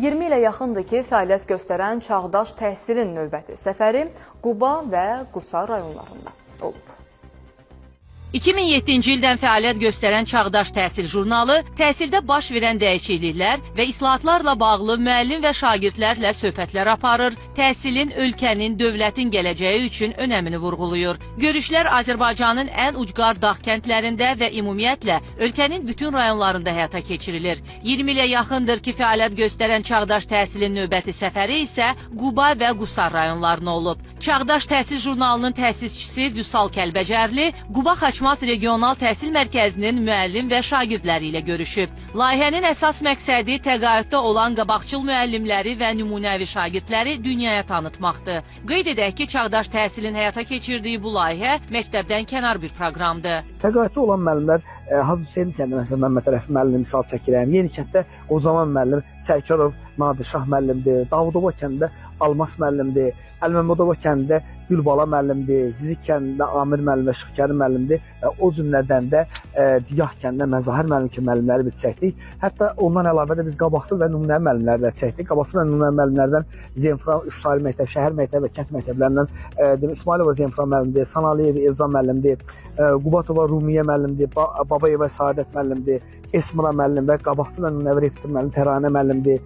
20 ilə yaxındır ki, fəaliyyət göstərən Çağdaş Təhsilin növbəti səfəri Quba və Qusar rayonlarında olub. 2007-ci ildən fəaliyyət göstərən Çağdaş Təhsil jurnalı təhsildə baş verən dəyişikliklər və islahatlarla bağlı müəllim və şagirdlərlə söhbətlər aparır, təhsilin ölkənin, dövlətin gələcəyi üçün önəmini vurğulayır. Görüşlər Azərbaycanın ən ucqar dağ kəndlərində və ümumiyyətlə ölkənin bütün rayonlarında həyata keçirilir. 20 ilə yaxındır ki, fəaliyyət göstərən Çağdaş Təhsilin növbəti səfəri isə Quba və Qusar rayonlarına olub. Çağdaş Təhsil jurnalının təsisçisi Vüsal Kəlbəcərli Quba Xaçmaz Regional Təhsil Mərkəzinin müəllim və şagirdləri ilə görüşüb. Layihənin əsas məqsədi təqaüddə olan qabaqcıl müəllimləri və nümunəvi şagirdləri dünyaya tanıtmaqdır. Qeyd edək ki, Çağdaş Təhsilin həyata keçirdiyi bu layihə məktəbdən kənar bir proqramdır. Təqaüddə olan müəllimlər Hacı Hüseyn kəndində məsələn Məmməd Rəfi müəllimi misal çəkirəm. Yeni kənddə Qocaman müəllim, Sərkarov Nadirşah müəllimdir. Davudoba kəndində Almas müəllimdir. Əlməmmədova kəndində Gülbala müəllimdir. Zizik kəndində Amir müəllim və Şıxkərim müəllimdir və o cümlədən də Diyah kəndində Məzahir müəllim kimi müəllimləri biz çəkdik. Hətta ondan əlavə də biz qabaqcıl və nümunəvi müəllimləri də çəkdik. Qabaqcıl və nümunəvi müəllimlərdən Zenfran 3 saylı məktəb, şəhər məktəbi və kənd məktəblərindən İsmailova Zenfran müəllimdir, Sanaliyev Elcan müəllimdir, Qubatova Rumiyə müəllimdir, Babayeva Saadət müəllimdir, Esmira müəllim və qabaqcıl və nümunəvi repetitor müəllim Təranə müəllimdir.